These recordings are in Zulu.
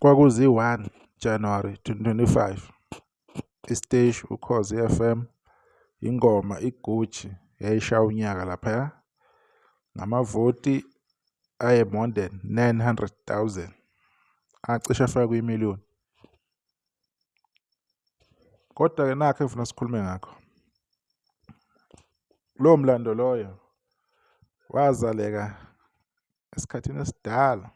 Kwakuzi-1 January 2025, isiteshi Ukhozi FM, ingoma iGucci yayishaya unyaka laphaya ngamavoti aye more than 900,000, acishe afika kwimiliyoni. Kodwa-ke nakhu engifuna sikhulume ngakho. Lowo mlando loyo wazaleka esikhathini esidala.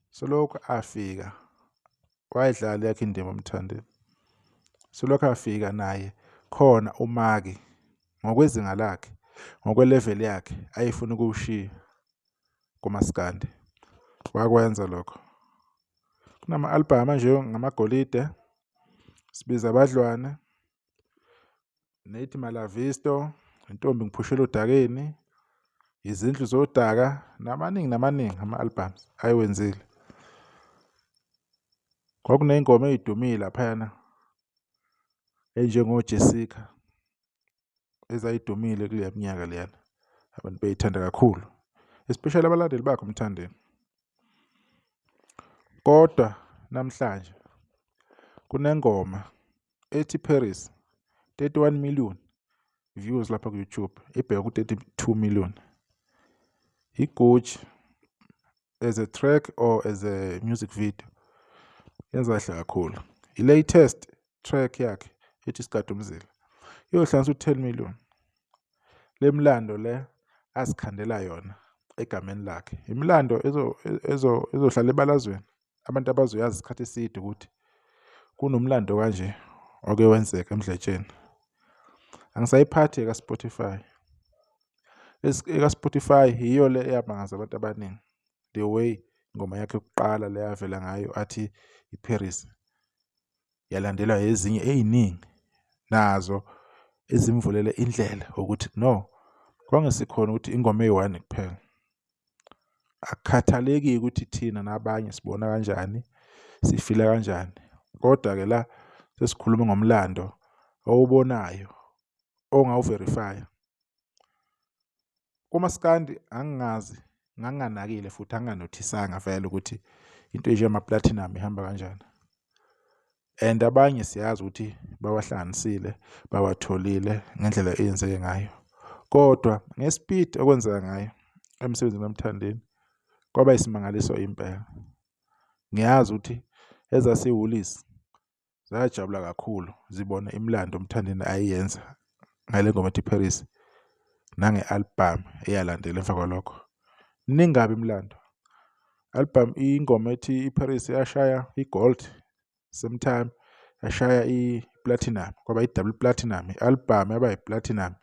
Selokhu afika wayidlala eyakhe indima uMthandeni. Selokhu afika naye khona uMaki ngokwezinga lakhe, ngokwe-level yakhe ayefuna ukuwushiya kumaskandi. Wakwenza lokho. Kunama-album anje ngamagolide, Sibiza Abadlwane, nethi Malavisto, Intombi Ngiphushela Odakeni, Izindlu Zodaka, namaningi namaningi ama-albums ayewenzile. Kwakuney'ngoma ey'dumile laphayana ey'njengo-Jessica ezayidumile kuleya minyaka leyana, abantu bey'thanda kakhulu, especially abalandeli bakhe uMthandeni. Kodwa namhlanje kunengoma ethi Paris 31 million views lapha ku-YouTube, ibheke ku-32 million. I-Gucci as a track or as a music video yenza kahle kakhulu. I-latest track yakhe ethi Sigada Umzila iyohlanganisa u-10 million. Le mlando le azikhandela yona egameni lakhe, imilando ezohlala ebalazweni, abantu abazoyazi isikhathi eside ukuthi kunomlando kanje oke wenzeka eMdletsheni. Angisayiphathi eka-Spotify. Eka-Spotify yiyo le eyamangaza abantu abaningi, the way ingoma yakhe yokuqala le avela ngayo athi i-Paris, yalandelwa ezinye ey'ningi nazo ezimvulele indlela ukuthi no, kwangesikhona ukuthi ingoma eyi-one kuphela. Akukhathalekile ukuthi thina nabanye sibona kanjani, sifila kanjani, kodwa-ke la sesikhuluma ngomlando owubonayo ongawu-verify-a. Kumaskandi angingazi, nganginganakile futhi anginganothisanga vele ukuthi into enjengama-platinum ihamba kanjani. And abanye siyazi ukuthi bawahlanganisile, bawatholile ngendlela eyenzeke ngayo. Kodwa nge-speed okwenzeka ngayo emsebenzini kaMthandeni kwaba isimangaliso impela. Ngiyazi ukuthi ezase-Woolies zajabula kakhulu zibona imilando uMthandeni ayeyenza ngale ngoma ethi Paris nange-album eyalandela emva kwalokho. Miningi kabi imilando. Album ingoma ethi iParis yashaya i-gold same time yashaya i-platinum, kwaba i-double platinum, i-album yaba i-platinum.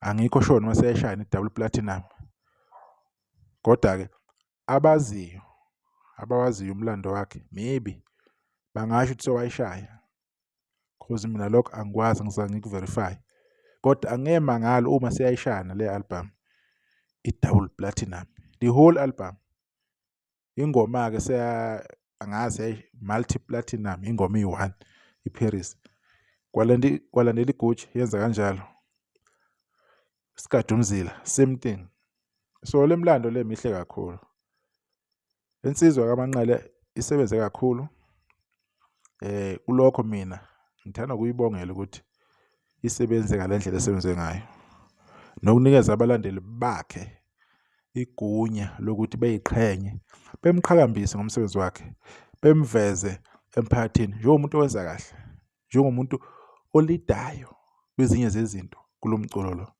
Angikho sure noma seyayishaya yini i-double platinum. Kodwa-ke abaziyo, abawaziyo umlando wakhe maybe bangasho ukuthi sewayishaya cause mina lokho angikwazi angizange ngiku-verify-ye. Kodwa angeke mangale uma seyayishaya nale album i-double platinum, the whole album. Ingoma-ke angazi multi platinum ingoma iyi-one i-Paris. Kwalandela i-Gucci yenza kanjalo. Sigada Umzila same thing. So le mlando le mihle kakhulu. Insizwa kaManqele isebenze kakhulu kulokho mina ngithanda ukuyibongela ukuthi isebenze ngale ndlela esebenze ngayo. Nokunikeza abalandeli bakhe igunya lokuthi beyiqhenye, bemqhakambise ngomsebenzi wakhe, bemveze emphakathini njengomuntu owenza kahle, njengomuntu olidayo kwezinye zezinto kulo mculo lo.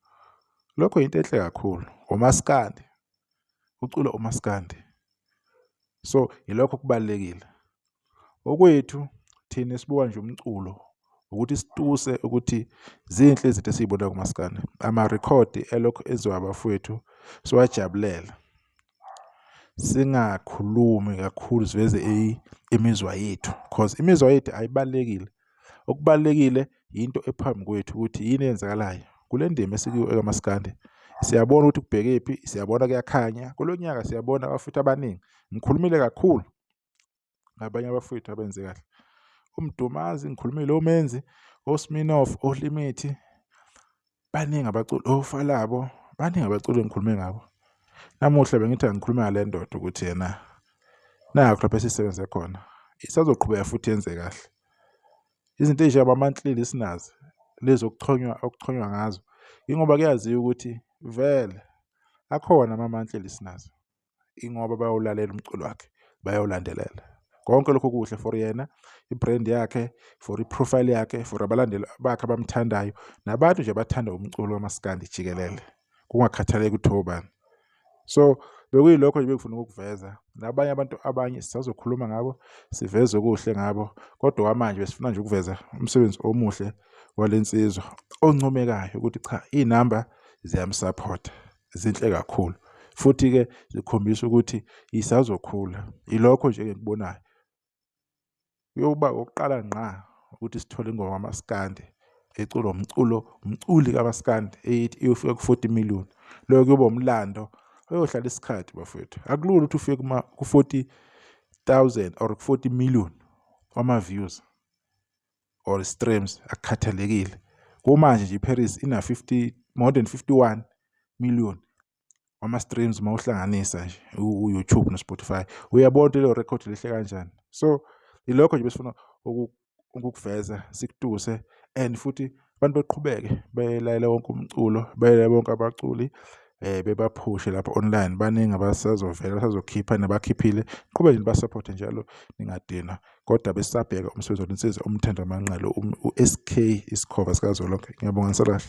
Lokho yinto enhle kakhulu. Umaskandi, ucula umaskandi. So yilokho okubalulekile. Okwethu thina esibuka nje umculo ukuthi situse ukuthi zinhle izinto esiy'bona kumaskandi. Amarekhodi elokhu enziwa abafowethu siwajabulela. Singakhulumi kakhulu siveze imizwa yethu cause imizwa yethu ayibalulekile. Okubalulekile yinto ephambi kwethu ukuthi yini eyenzakalayo kule ndima esikuyo ekamaskandi. Siyabona ukuthi kubhekephi, siyabona kuyakhanya. Kulo nyaka siyabona abafowethu abaningi. Ngikhulumile kakhulu ngabanye abafowethu abenze kahle. UMdumazi ngikhulumile, oMenzi, oSminoff, oLimithi, baningi abaculi, oFalabo, baningi abaculi engikhulume ngabo. Namuhla bengithi angikhulume ngale ndoda ukuthi yena Nakho lapho esisebenze khona. Isazoqhubeka futhi yenze kahle. Izinto ey'njengama-monthly listeners lezi okuchonywa okuchonywa ngazo yingoba kuyaziwa ukuthi vele akhona ama-monthly listeners ingoba bayawulalela umculo wakhe bayawulandelela. Konke lokho kuhle for yena, i-brand yakhe, for i-profile yakhe, for abalandeli bakhe abamthandayo nabantu nje abathanda umculo kamaskandi jikelele kungakhathaleki ukuthi obani. So bekuyilokho nje bengifuna ukukuveza nabanye abantu abanye sisazokhuluma ngabo siveze okuhle ngabo kodwa kwamanje besifuna nje ukuveza umsebenzi omuhle wale nsizwa oncomekayo ukuthi cha iy'namba ziyamsaphotha zinhle kakhulu futhi-ke zikhombisa ukuthi isazokhula ilokho nje engikubonayo. Kuyoba okokuqala ngqa ukuthi sithole ingoma kamaskandi eculwa umculo umculi kamaskandi eyithi iyofika ku-40 million. Loyo kuyoba umlando oyohlala isikhathi bafowethu. Akulula ukuthi ufike ku-40,000 or ku-40 million wama-views or streams akukhathalekile. Kumanje nje iParis ina-50 more than 51 million wama-streams uma uhlanganisa nje u-YouTube no-Spotify uyabona ukuthi lelo rekhodi lihle kanjani. So ilokho nje besifuna ukukuveza sikutuse and futhi abantu beqhubeke belalele wonke umculo belalele bonke abaculi bebaphushe lapho online baningi abasazovela abasazokhipha nabakhiphile qhubeke nje nibasapothe njalo ningadinwa. Kodwa besisabheka umsebenzi wale nsizwa uMthandwa Manqele u-SK isikhova sikazwelonke. Ngiyabonga nisale kahle.